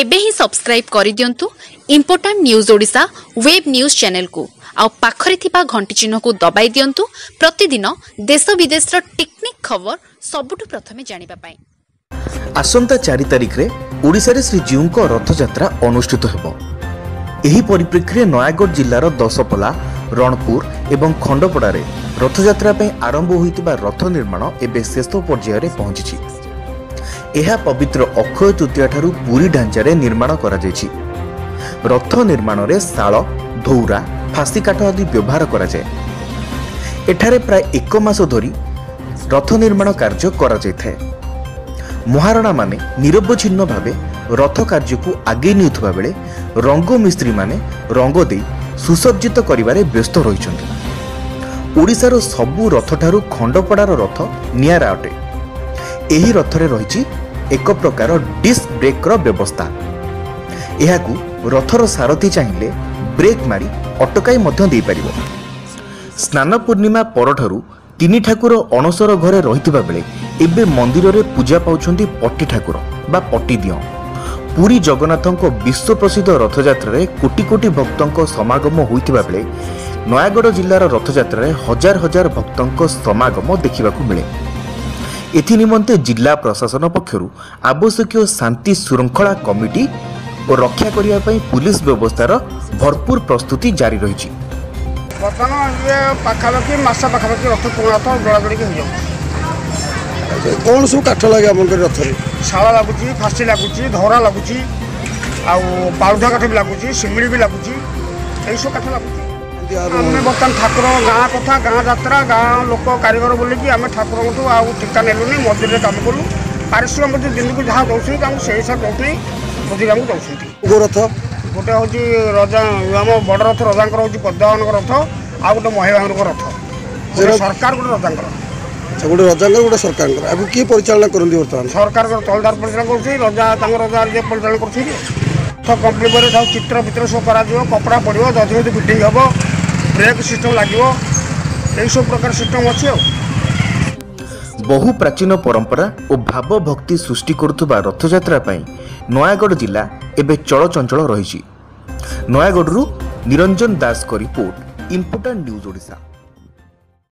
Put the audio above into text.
ଏବେ ହିଁ ସବସ୍କ୍ରାଇବ୍ କରିଦିଅନ୍ତୁ important news Odisha web news ଚ୍ୟାନେଲକୁ, ଆଉ ପାଖରେ ଥିବା ଘଣ୍ଟି ଚିହ୍ନକୁ ଦବାଇ ଦିଅନ୍ତୁ ପ୍ରତିଦିନ ଦେଶ ବିଦେଶର ଟିକ୍ନିକ୍ ଖବର ସବୁଠୁ ପ୍ରଥମେ ଜାଣିବା ପାଇଁ। ଆସନ୍ତା 4 ତାରିଖରେ ଓଡ଼ିଶାରେ ଶ୍ରୀଜୀଉଙ୍କ ରଥଯାତ୍ରା ଅନୁଷ୍ଠିତ ହେବ। ଏହି ପରିପ୍ରେକ୍ଷୀରେ ନୟାଗଡ଼ ଜିଲ୍ଲାର ଦଶପଲା, ରଣପୁର ଏବଂ ଖଣ୍ଡପଡ଼ାରେ ରଥଯାତ୍ରା ପାଇଁ ଆରମ୍ଭ ହୋଇଥିବା ରଥ ନିର୍ମାଣ ଏବେ ଶେଷ ପର୍ଯ୍ୟାୟରେ ପହଞ୍ଚିଛି। ଏହା ପବିତ୍ର ଅକ୍ଷୟ ତୃତୀୟାଠାରୁ ପୁରୀ ଢାଞ୍ଚାରେ ନିର୍ମାଣ କରାଯାଇଛି। ରଥ ନିର୍ମାଣରେ ଶାଳ, ଧଉରା, ଫାଶୀ କାଠ ଆଦି ବ୍ୟବହାର କରାଯାଏ। ଏଠାରେ ପ୍ରାୟ 1 ମାସ ଧରି ରଥ ନିର୍ମାଣ କାର୍ଯ୍ୟ କରାଯାଇଥାଏ। ମହାରଣାମାନେ ନିରବଚ୍ଛିନ୍ନ ଭାବେ ରଥ କାର୍ଯ୍ୟକୁ ଆଗେଇ ନେଉଥିବା ବେଳେ ରଙ୍ଗ ମିସ୍ତ୍ରୀମାନେ ରଙ୍ଗ ଦେଇ ସୁସଜ୍ଜିତ କରିବାରେ ବ୍ୟସ୍ତ ରହିଛନ୍ତି। ଓଡ଼ିଶାର ସବୁ ରଥଠାରୁ ଖଣ୍ଡପଡ଼ାର ରଥ ନିଆରା ଅଟେ। ଏହି ରଥରେ ରହିଛି ଏକ ପ୍ରକାର ଡିସ୍କ ବ୍ରେକ୍ର ବ୍ୟବସ୍ଥା। ଏହାକୁ ରଥର ସାରଥି ଚାହିଁଲେ ବ୍ରେକ୍ ମାରି ଅଟକାଇ ମଧ୍ୟ ଦେଇପାରିବ। ସ୍ନାନ ପୂର୍ଣ୍ଣିମା ପରଠାରୁ ତିନି ଠାକୁର ଅଣସର ଘରେ ରହିଥିବା ବେଳେ ଏବେ ମନ୍ଦିରରେ ପୂଜା ପାଉଛନ୍ତି ପଟି ଠାକୁର ବା ପଟି ଦିଅଁ। ପୁରୀ ଜଗନ୍ନାଥଙ୍କ ବିଶ୍ୱପ୍ରସିଦ୍ଧ ରଥଯାତ୍ରାରେ କୋଟି କୋଟି ଭକ୍ତଙ୍କ ସମାଗମ ହୋଇଥିବା ବେଳେ ନୟାଗଡ଼ ଜିଲ୍ଲାର ରଥଯାତ୍ରାରେ ହଜାର ହଜାର ଭକ୍ତଙ୍କ ସମାଗମ ଦେଖିବାକୁ ମିଳେ। ଏଥି ନିମନ୍ତେ ଜିଲ୍ଲା ପ୍ରଶାସନ ପକ୍ଷରୁ ଆବଶ୍ୟକୀୟ ଶାନ୍ତି ଶୃଙ୍ଖଳା କମିଟି ଓ ରକ୍ଷା କରିବା ପାଇଁ ପୁଲିସ ବ୍ୟବସ୍ଥାର ଭରପୁର ପ୍ରସ୍ତୁତି ଜାରି ରହିଛି। ବର୍ତ୍ତମାନ ଇଏ ପାଖାପାଖି ମାସ ପାଖାପାଖି ରଥ ପୁରୁଣା ରଥ ଜଳାଜଳିକି ହେଇଯାଉଛି। କ'ଣ ସବୁ କାଠ ଲାଗେ ଆପଣଙ୍କର ରଥରେ? ଶାଳ ଲାଗୁଛି, ଫାସି ଲାଗୁଛି, ଧରା ଲାଗୁଛି, ଆଉ ପାଳୁଧା କାଠ ବି ଲାଗୁଛି, ଶିମିଳି ବି ଲାଗୁଛି, ଏଇସବୁ କାଠ ଲାଗୁଛି। ଆମେ ବର୍ତ୍ତମାନ ଠାକୁର ଗାଁ କଥା, ଗାଁ ଯାତ୍ରା, ଗାଁ ଲୋକ କାରିଗର ବୋଲିକି ଆମେ ଠାକୁରଙ୍କଠୁ ଆଉ ଠିକା ନେଲୁନି, ମଜୁରୀରେ କାମ କଲୁ। ପାରିଶ୍ରମିକ ମଧ୍ୟ ଦିନକୁ ଯାହା ଦେଉଛନ୍ତି ଆମକୁ ସେଇ ହିସାବରେ ଦେଉଛନ୍ତି, ମଜୁରୀ ଆମକୁ ଦେଉଛନ୍ତି। କେଉଁ ରଥ? ଗୋଟେ ହେଉଛି ରଜା, ଆମ ବଡ଼ ରଥ ରଜାଙ୍କର ହେଉଛି ପଦ୍ମାବନଙ୍କ ରଥ, ଆଉ ଗୋଟେ ମହିଳାଙ୍କ ରଥ, ଗୋଟେ ସରକାର, ଗୋଟେ ରଜାଙ୍କର। ଆଚ୍ଛା, ଗୋଟେ ରଜାଙ୍କର, ଗୋଟେ ସରକାରଙ୍କର। ଆକୁ କିଏ ପରିଚାଳନା କରନ୍ତି ବର୍ତ୍ତମାନ? ସରକାରଙ୍କର ତହସିଲଦାର ପରିଚାଳନା କରୁଛି, ରଜା ତାଙ୍କ ରଜା ଯିଏ ପରିଚାଳନା କରୁଛନ୍ତି। ରଥ କମ୍ପ୍ଲିଟ୍ ପରେ ସବୁ ଚିତ୍ର ଫିତ୍ର ସବୁ କରାଯିବ, କପଡ଼ା ପଡ଼ିବ, ଦଧି ଫଧି ଫିଟିଂ ହେବ, ବ୍ରେକ୍ ସିଷ୍ଟମ୍ ଲାଗିବ, ଏଇସବୁ ପ୍ରକାର ସିଷ୍ଟମ୍ ଅଛି। ଆଉ ବହୁ ପ୍ରାଚୀନ ପରମ୍ପରା ଓ ଭାବ ଭକ୍ତି ସୃଷ୍ଟି କରୁଥିବା ରଥଯାତ୍ରା ପାଇଁ ନୟାଗଡ଼ ଜିଲ୍ଲା ଏବେ ଚଳଚଞ୍ଚଳ ରହିଛି। ନୟାଗଡ଼ରୁ ନିରଞ୍ଜନ ଦାସଙ୍କ ରିପୋର୍ଟ, ଇମ୍ପୋର୍ଟାଣ୍ଟ ନ୍ୟୁଜ୍ ଓଡ଼ିଶା।